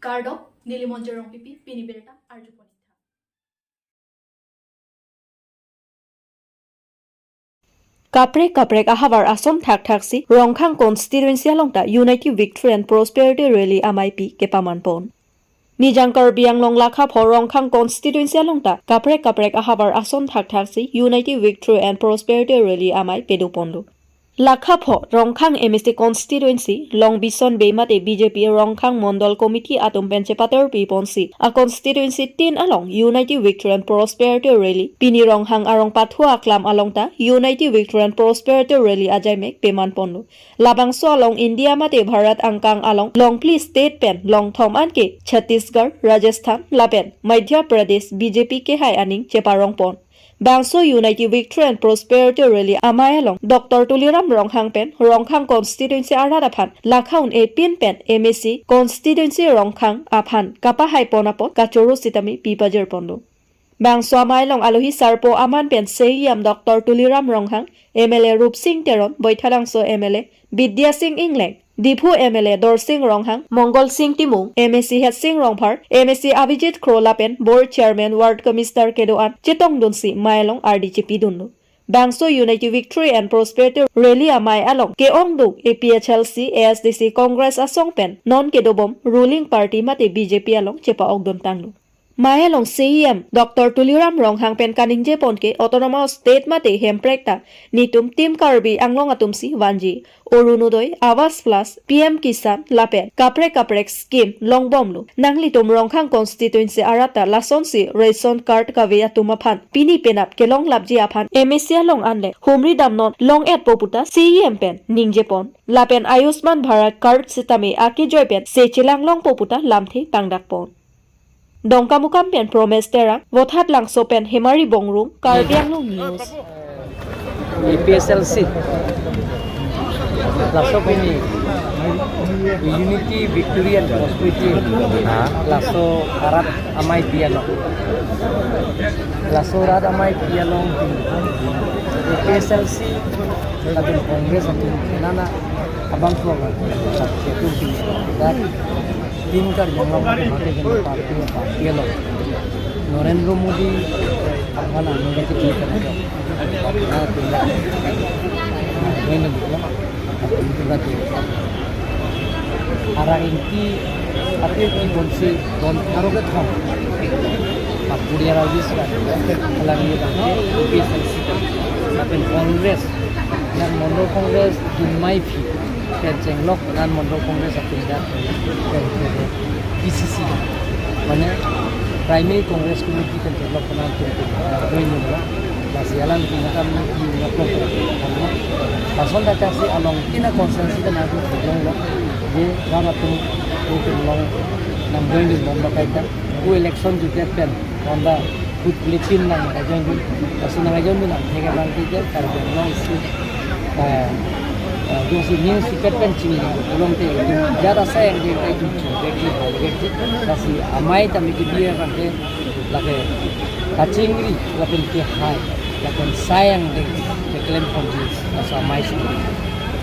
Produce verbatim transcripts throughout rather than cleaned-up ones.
Kardom, neli Monjir Rongpipi, pini birta arjupon-ik tha. Kaprek kaprek ahavar ason thakthak si Rongkhang constituency along ta Unity Victory and Prosperity Rally amei pi kepaman pon. Nijang Karbi Anglong lakha pho Rongkhang constituency along ta kaprek kaprek ahavar ason thakthak si Unity Victory and Prosperity Rally amei pedo ponlo. Lakha pho Rongkhang M A C constituency Longbison Bey mate B J P Rongkhang Mondol Committee atum pen chepaterpi ponsi a constituency tin along Unity Victory and Prosperity Rally, pini Ronghang arong pathu aklam along ta Unity Victory and Prosperity Rally ajaimek peman ponlo. Labangso along India mate Bharat angkang along longphli state pen longthom anke Chhattisgarh, Rajasthan lapen Madhya Pradesh B J P kehai aning cheparong pon. Bangso Unity Victory and Prosperity Rally amei along Doctor Tuliram Ronghang pen Rongkhang constituency arat aphan lakha un-e pin pen M A C constituency Rongkhang aphan kapahai pon apot kachoro sitame pi pajir ponlo. Bangso amei along alohi sarpo aman pen C E M Doctor Tuliram Ronghang, M L A Rupsing Teron, Baithalangso M L A Bidya Sing Engleng, Diphu M L A Dorsing Ronghang, Mongol Sing Timung, M A C Head Sing Rongphar, M A C Abhijit Kro lapen Board Chairman, Ward Commissioner kedo-an chetongdunsi mei along ardi chepidunlo. Bangso Unity Victory and Prosperity Rally amei along ke-ongdung A P H L C, A S D C, Congress asong pen non kedobom ruling party mate B J P along chepa-okdun tanglo. Mei along C E M Doctor Tuliram Ronghang pen kaningje pon ke Autonomous State mate Hemprek ta netum Team Karbi Anglong atum si vanji, Orunodoi, Awas Plus, P M Kisan lapen kaprek kaprek scheme longbomlo. Nanglitum Rongkhang constituency arat ta lasonsi ration card kave atum aphan pini penap kelong lapji aphan M A C along anle humri damnon long-etpo puta C E M pen ningje pon. Lapen Ayushman Bharat card sitame akejoi pen se chelang longpo puta lamthe tangdak pon. Dongkamukam pen Promes Terang, Vothatlangso pen Hemari Bongrung, Karbi Anglong News. A P H L C. Laso pini Unity Victory and Prosperity. Ha. Laso arat amei pi along. Laso arat amei pi along A P H L C lapen Congress atum nana abang program. Satu pi. Dan Team Karbi Anglong Bharatiya Janata Party, party along Narendra Modi aphan anung ke tingkan ajo. Na tingkan. Main dulu. Tingkan tu. Arang ingki, api ingki bonsi don aro kethom. Papuri arang bis kan. Alang ini kan. Bis kan. Lapen Congress. Yang Mondol Congress, Dunmai Phi. Pen chenglok nan Mondol Congress atum dak pen pen P C C. Mane Primary Congress Committee pen chenglok nan tum tum. Doi nung la. Lasi alang tum kam ni nung nung. Lason dak kasi along tina constituency kan aku long lo. Ye ram atum tum long nam doi nung bom bakai ta. Ku election jutet pen. Honda food bulletin nang ajon dun, kasu nang ajon dun ang theke bang theke Karbi Anglong isi, eh, eh, jongsi news ipet pen chini, ulong te, jada sayang je kai tu chu, beki, beki, kasi amei ta miki dia kan te, lake, kachingri, lapen kehai, lapen sayang de, keklem ponji, kasu amei si,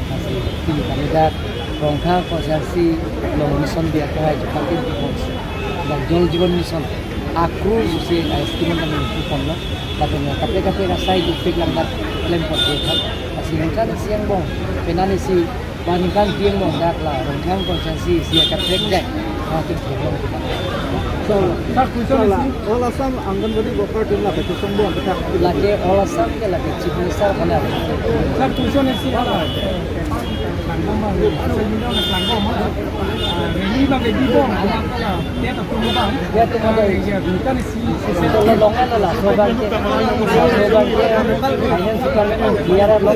kasi, pini kami dak, Rongkhang konstituensi, Longbison Bey kehai, Jal Jeevan Mission, Jal Jeevan Mission, akru susi a scheme kami pu ponlo. Lapen kaprek kaprek asai dupik langkat klem pon dia tha. Lasi ningkan isi angbong, penang isi, ba ningkan pi angbong dak la Rongkhang konstituensi isi akaprek dak. Matik dia long kita. So, sir, question isi. All Assam Anganwadi worker team la betul semua kita. Lake All Assam ke lake Chief Minister kena. Sir, question isi. Rally bang ke di bom, dia tak tahu bang. Dia tu ada. Ya, bukan isi. Solo longan la, so bang ke, so bang ke, hanya suka memang biar lo.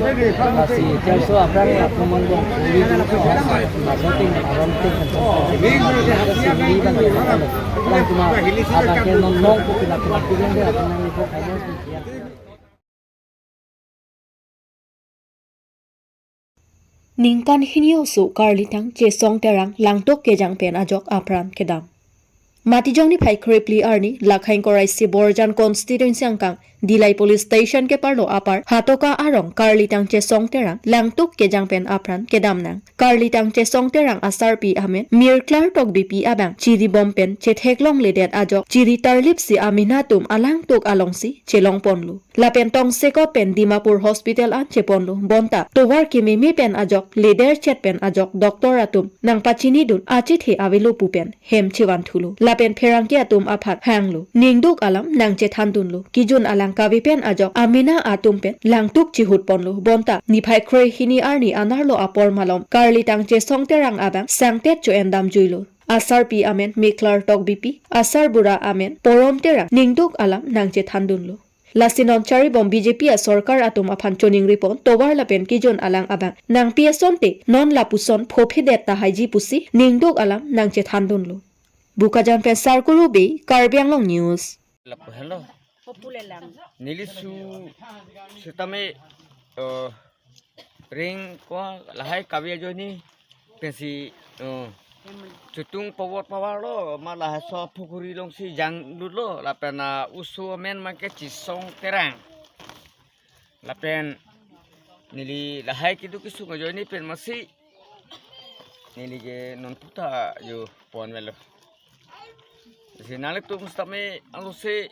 Masih terso apa ya, pemanggung. Masih ting, alam ting, sini bang ke, lang cuma, abang ke non nong, ku pindah pindah pindah dia, pindah itu, hanya. Ningkan hini oso karlitang Chesong Terang langtok kejang pen ajok apran kedam. Matijong niphai krepli arni, lakhai ingkoi ra isi Borjan constituency angkang Dillai Police Station keparlo apar Hatoka arong Karli Tangchesong Terang langtuk kejang pen apran kedam nang. Karli Tangchesong Terang asarpi amen Mirklar Tokbipi abang chiribom pen chetheklongledet ajok chiri tarlipsi amena atum alangtuk alongsi chelongponlo. Lapen tongsekot pen Dimapur Hospital an cheponlo. Bonta tovar kememe pen ajok, leder chet pen ajok doctor atum nangpachinidun achethe avelo pu pen hem chevanthulo. Lapen pherangke atum aphan hanglo, ningduk alam nangchethandunlo. Kijun alang kave pen ajok amena atum pen langtuk chihutponlo. Bonta niphai krehini arni anerlo apor malom Karli Tangchesong Terang abang sangtet cho-en damjuilo. Asarpi amen Miklar Tokbipi, asarbura amen Porom Terang ningduk alam nangchethandunlo. Lasi non charibom B J P asorkar atum aphan choningripon, tovar lapen kijun alang abang nangpi asonte non lapuson phophedet tahaiji pusi ningduk alam nangchethandunlo. Bokajan pen Sarkuru Bey, Karbi Anglong News. Lapu hello. Populelang. Nelisu sitame, eh, ring ko lahai kave ajoine pensi, eh, chutung pavot pavarlo, ma lahai so phukuri alongsi janglutlo, lapen, ah, oso amen abangke Chesong Terang. Lapen neli lahai keduk kesung ajoine pen masi neli ke non puta jo pon melo. Si nanglitum sitame alose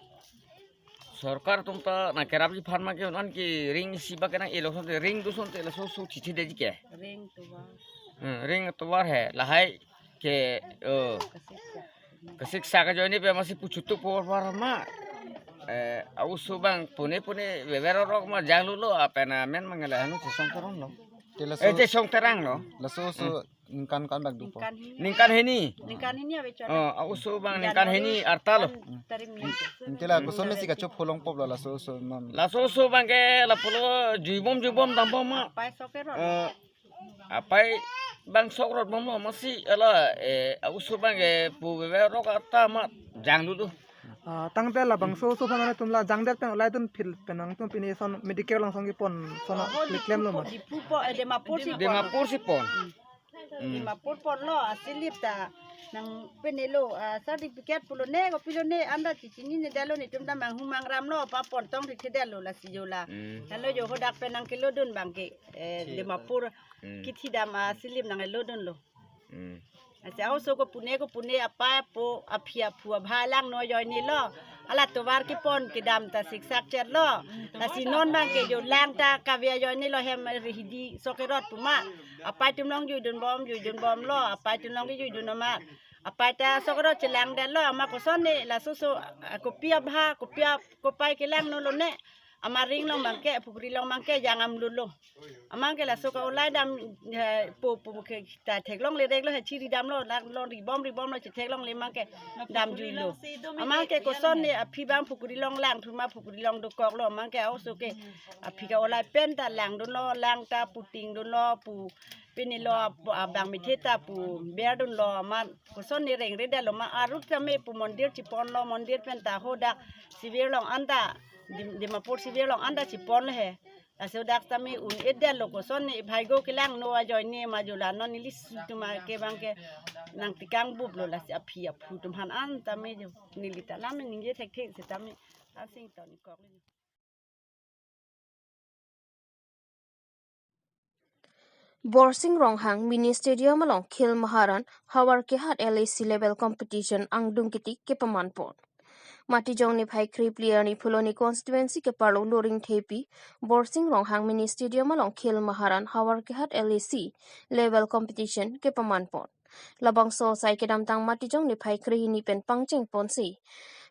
sorkar atum ta nangkerapji aphan abangke non ke ring isi abangke nang-elo asonte, ring do asonte laso oso thithidetji ke. Ring tovar. Hmm, ring tovar he lahai ke, oh, kasiksak. Kasiksak ajoine pen masi pu chutung pavot pavar ma. Eh, a-oso abang pune pune veverok ma janglutlo, lapen amen abang lahai non Chesong Terang lo. Te laso, eh, Chesong Terang lo. Laso oso, hmm, ningkan ko-an bak dopo? Ningkan hini. Ningkan hini? Ningkan hini ave chot. Oh, a-oso abang ningkan hini arta lo. January an tarik ni. Ningke la koson mesi kachopho longpoplo laso oso non? Laso oso abangke lapulo juibom juibom dambom ma. Apai sok kerot. Eh, apai abang sok rotbomlo masi hala, eh, a-oso abangke pu veverok arta ma janglutlo. Ah, tangte labangso oso aphan atum la jangdet pen olai dun phil pen nangtum pini ason medical along ason kepon ason, oh, klemlo ma? Diphu po, eh, Dimapur si pon. Dimapur si pon. Hmm. Hmm. Dimapur ponlo, asilip ta nangpinelo, ah, certificate pulo ne, kopilo ne, anta chechinine detlo, netum ta manghu mangramlo, pa pon tong thithidetlo lasi jo la. Hmm. Halo jo hadak pen nangkelodun abangke, eh, si Dimapur, hmm, kethidam asilip nanglodunlo. Hmm. Lasi a-oso ko pune ko pune apai apo aphi aphu abha langno ajoinelo. Hala tovar kepon kedam ta siksak chetlo. Lasi non abangke jo lang ta kave ajoinelo, hem rihidi sok kerot pu ma. Apai atum along juidunbom, juidunbomlo. Apai atum along kejuidun amat. Apai ta sok kerot chelangdetlo. Amat koson ne laso oso, ah, kopi abha, kopi ap-, kopai kelangno lo ne. Amat ring along abangke, phukuri along abangke jang amlutlo. Amat ke laso ka-olai dam, eh, po, po ke ta theklongledetlo, he chiridamlo, lang long ribom ribomlo, chetheklongle amat ke damjuilo. Amat ke koson ne aphi abang phukuri along langthu ma, phukuri along dokoklo, amat ke a-oso ke aphi ka-olai pen ta langdunlo, lang ta putingdunlo, pu pinelo ap-, abang mithe ta pu berdunlo, amat koson ne rengredetlo ma, arut kame pu mondir cheponlo, mondir pen ta hadak Sibir along anta, Dim-, Dimapur Sibir along anta cheponlo he. Lasi hadak tame un-edetlo, koson ne bhaigo kelangno ajoine ma jo la, non nelisu atum ke abangke nangtekang buplo, lasi aphi aphu atum aphan an tame jo neli ta lam ningje thekthe sitame asing ton kok. Borsing Ronghang Mini Stadium along Khel Maharan Havar Kehat L A C level competition angdung kiti kepamanpon. Matijong niphai krephli arni Phuloni constituency keparlo Loringthepi Borsing Ronghang Mini Stadium along Khel Maharan Havar Kehat L A C level competition kepamanpon. Labangso asai kedamtang matijong niphai krehini pen pangchengponsi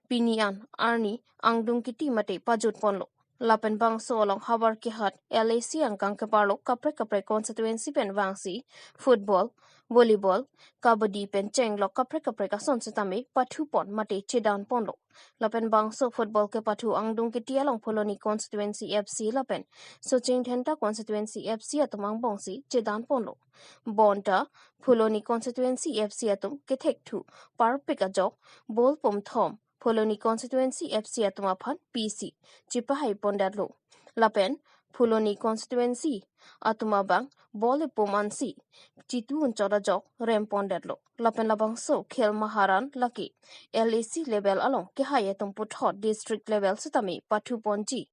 pini an arni angdung kiti mate pajutponlo. Lapen bangso along Havar Kehat L A C angkang keparlo kaprek kaprek constituency pen vangsi football, volleyball, kabaddi pen chenglok kaprek kaprek ason sitame pathupon mate chedanponlo. Lapen bangso football kepathu angdung kiti along Phuloni constituency F C lapen Socheng Dhenta constituency F C atum angbongsi chedanponlo. Bonta Phuloni constituency F C atum kethekthu parpik ajok ball pumthom Phuloni constituency F C atum aphan pisi chipahaipondatlo. Lapen Phuloni constituency atum abang bol epum ansi chitu unchot ajok rempondetlo. Lapen labangso Khel Maharan lake L A C level along kehai atum puthot district level sitame pathuponji.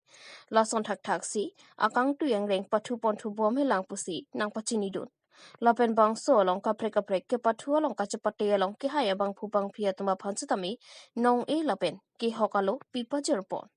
Lason thakthak si akangtui angreng pathuponthu bomhelang pusi nangpachinidun. Lapen bangso along kaprek kaprek kepathu along kachepate along kehai abangphu bangphi atum aphan sitame nong-e lapen kehok alo pipajirpon.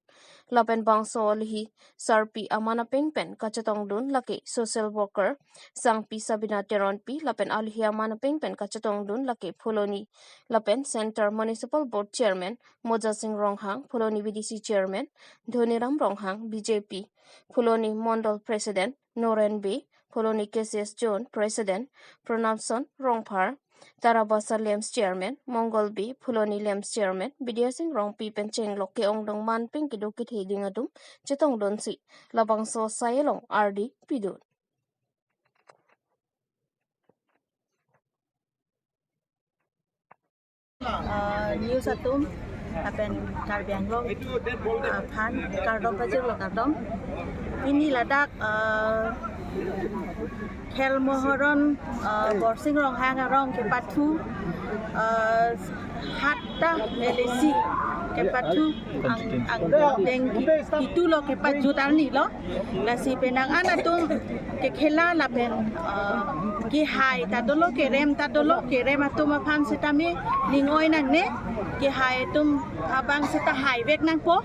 Lapen bangso alihi sarpi aman apeng pen kachetongdun lake social worker Sangpi Sabina Teronpi lapen alihi aman apeng pen kachetongdun lake Phuloni lapen Center Municipal Board Chairman Moja Singh Ronghang, Phuloni B D C Chairman Dhoniram Ronghang, B J P, Phuloni Mondol President Noren Bey, Phuloni K C S Zone President Pranamson Rongphar, Tarabasa LAMPS Chairman Mongol Bey, Phuloni LAMPS Chairman Bidya Singh Rongpi pen chenglok ke-ongdung man peng kedo kethe ding atum chetongdunsi labangso asai along ardi pidun. Ah, news atum lapen Karbi Anglong aphan kardom pajirlo, kardom. Pini ladak, ah, Khel Maharan, ah, Borsing Ronghang arong kepathu, ah, hatta L A C kepathu ang, angdeng ki-, kitulo kepajut arnilo. Lasi penang an atum kekhela lapen, ah, kehai ta dolo, kerem ta dolo, kerem atum aphan sitame ning oi nangne, kehai atum abang sita haivek nangpo.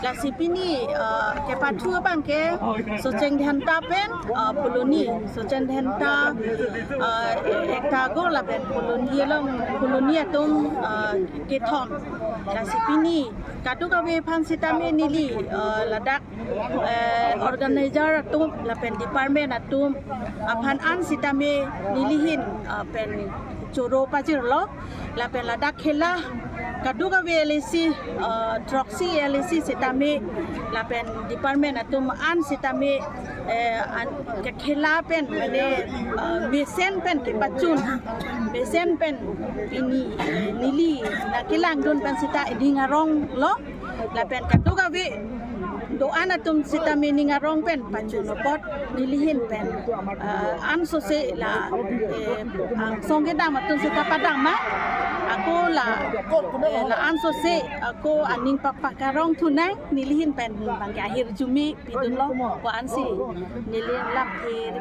Lasi pini, ah, kepathu abang ke Socheng Dhenta pen, ah, Phuloni, Socheng Dhenta, ah, ekta go lapen Phuloni along, Phuloni atum, ah, kethom. Lasi pini kadokave aphan sitame neli, ah, ladak, eh, organizer atum lapen department atum aphan an sitame nelihin, ah, pen choro pajirlo. Lapen ladak khela kadokave L A C, ah, throksi L A C sitame lapen department atum an sitame, eh, an, kekhela pen mane, ah, mesen pen kepachun, mesen pen pini, eh, neli nangkelangdun pen sita ning aronglo. Lapen kadokave do-an atum sitame ning arong pen pachun apot nelihin pen, ah, ansose la, eh, angsong kedam atum sita padam ma, ako la, eh, la ansose ako aning papak arong thunang, nelihin pen bang ke ahirjume pidunlo pu ansi neli lam thir.